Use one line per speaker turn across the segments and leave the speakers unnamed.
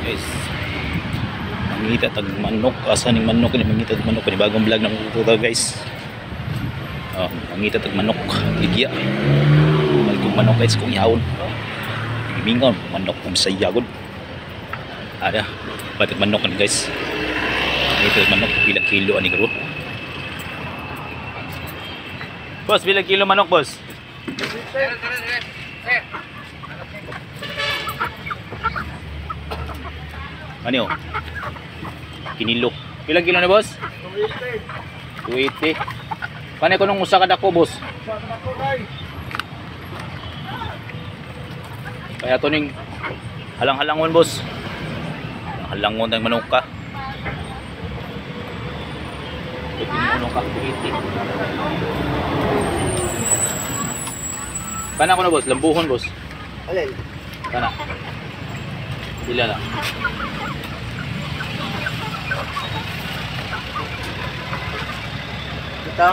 Guys, mangita tag manok. Asa ning manok ni? Mangita tag manok ni bagong vlog na mo guys. Oh, mangita tag manok ligya. Balik kong manok guys kung ihawon. Gimingon manok kung saya gud. Ada batik manok ni guys. Mangita tag manok bilang kilo ani garo. Boss, bilang kilo manok, boss? Ano? Kinilo. Bilang kilo na, boss? 280. 280. Paano ko nung usa ka dako, boss? Kaya to ning halang-halangon, boss. Halangon tayong manok ka. Pwede mo ka 280. Paano ko na, boss? Lambuhon, boss. Alin? Kana. Pila na. Ito?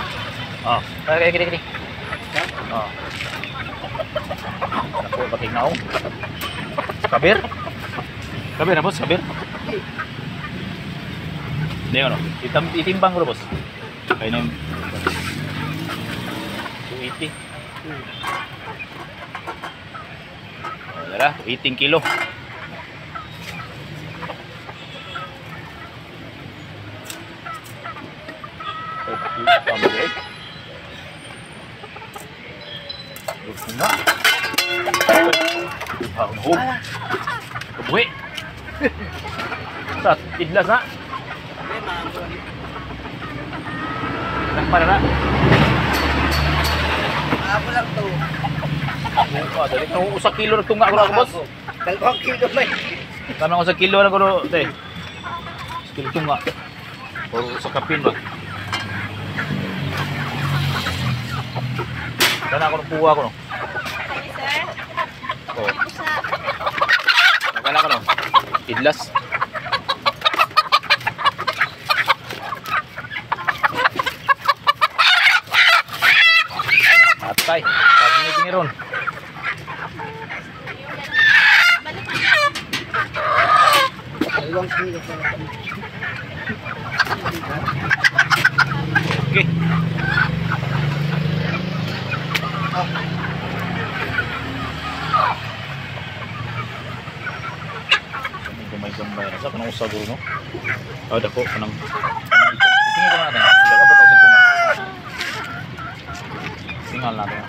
Oh. Kaya, kaya, kaya. Oh. Ako, pating naong. Kabir? Kabir na, boss? Kabir? Hindi, ano? Itimbang ko na, boss. Kaya na yung 280. Oh, tara, 18 kilo. Kabuhi. Sa idlas na. Nang para na.
Ako lang to.
Oh, dali ko usa kilo ra tunga ko ra, boss.
2 kilo may.
Kanang usa kilo ra ko, te. Kilo tunga. O usa kapin ba. Kana ako kuha ko no.
Sir.
Oh. Kana ko no. Idlas. Atay, pag ni ron.
2 kilo.
Okay. Gamay-gamay na sa kanang usa guro no. Ah, dako kanang tingin ko natin. Dako pa sa tunga. Tingal natin.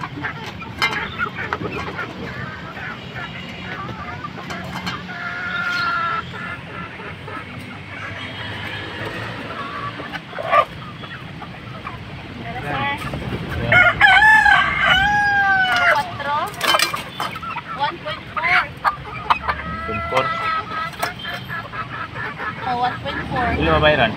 Sir.
Yeah.
4. 1.4.
Tungkor.
Oh, 1.4.
Pila mabayaran?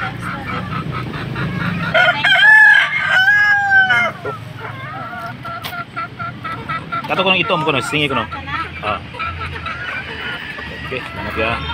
Times 2.
Kato ko ng itom ko no, singi ko no. Ah. Okay, salamat ya.